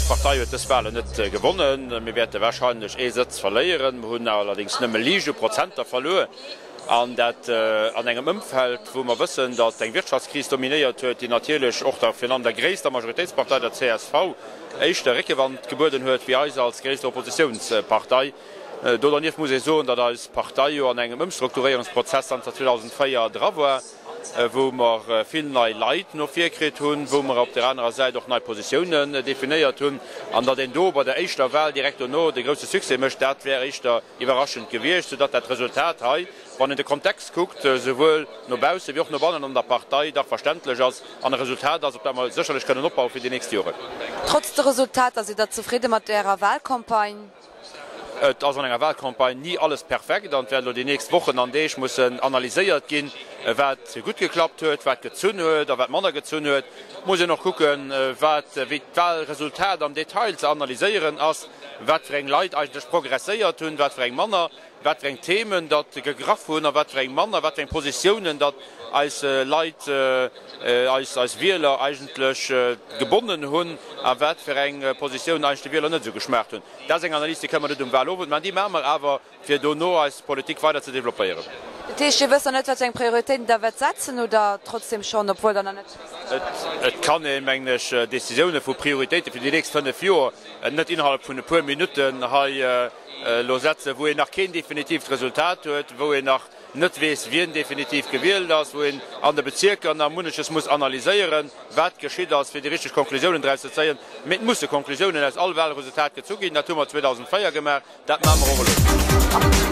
Eis Partei huet dës Walen net gewonnen. Mir wäerte warscheinlech ee Sëtz verléieren. Mer hunn allerdéngs nëmme liicht u Prozenter verluer. An dat an engem Ëmfeld, wou mer wëssen, datt eng Wirtschaftskris dominéiert huet, déi natierlech och der, virun allem der gréisster Majoritéitspartei, der csv, éischter Réckewand gebueden huet wéi eis als gréisster Oppositiounspartei. Do dernieft muss ee soen, datt eis Partei jo an engem Ëmstrukturéierungsprozess zanter 2004 dra war, wou mer vill nei Leit no vir kritt hunn, wou mer op där anerer Säit och nei Positiounen definéiert hunn. An datt een do bei der éischter Wahl direkt dono de grousse Succès mécht, dat wär éischter iwwerraschend gewiescht, soudatt dat Resultat hei, wann een de Kontext kuckt, souwuel no bausse wéi och no bannen an der Partei, dach verständlech ass an e Resultat ass, op dat mer sécherlech kënnen opbaue fir déi nächst Joren. Trotz de Resultater, sidd Der zefridde mat Ärer Wahlcampagne? Et ass an enger Wahlcampagne ni alles perfekt an et wäert elo déi nächst Wochen an Deeg mussen analyséiert ginn, wat gutt geklappt huet, wat gezunn huet a wat manner gezunn huet. Et muss een och kucken, wat, wéi d'Wahlresultat am Detail ze analyséieren ass, wat fir eng Leit eigentlech progresséiert hunn, wat fir eng manner, wat fir eng Themen datt gegraff hunn a wat fir eng manner, wat fir eng Positiounen datt eis Leit, eis, eis Wieler eigentlech gebonnen hunn a wat fir eng Positiounen eigentlech de Wieler net esou geschmaacht hunn. Dat ass eng Analys, déi kënne mer net um Wahlowend maachen, déi maache mer awer, fir dono eis Politik weider ze developpéieren. Dat heescht, Dir wësst nach net, wat fir eng Prioritéiten Der wäert setzen, oder trotzdem schonn, obwuel Der nach net wësst? Et kann een, mengen ech, Décisioune vu Prioritéite fir déi nächst 5 Joer net innerhalb vun e puer Minutten hei elo setzen, wou een nach keen definitiivt Resultat huet, wou een nach net weess, wien definitiv gewielt ass, wou een an de Bezierker nach munneches muss analyséieren, wat geschitt ass, fir déi richteg Konklusiounen draus ze zéien. Mee et musse Konklusiounen aus all Wahlresultat gezu ginn. Dat hu mer 2004 gemaach, dat maache mer och elo.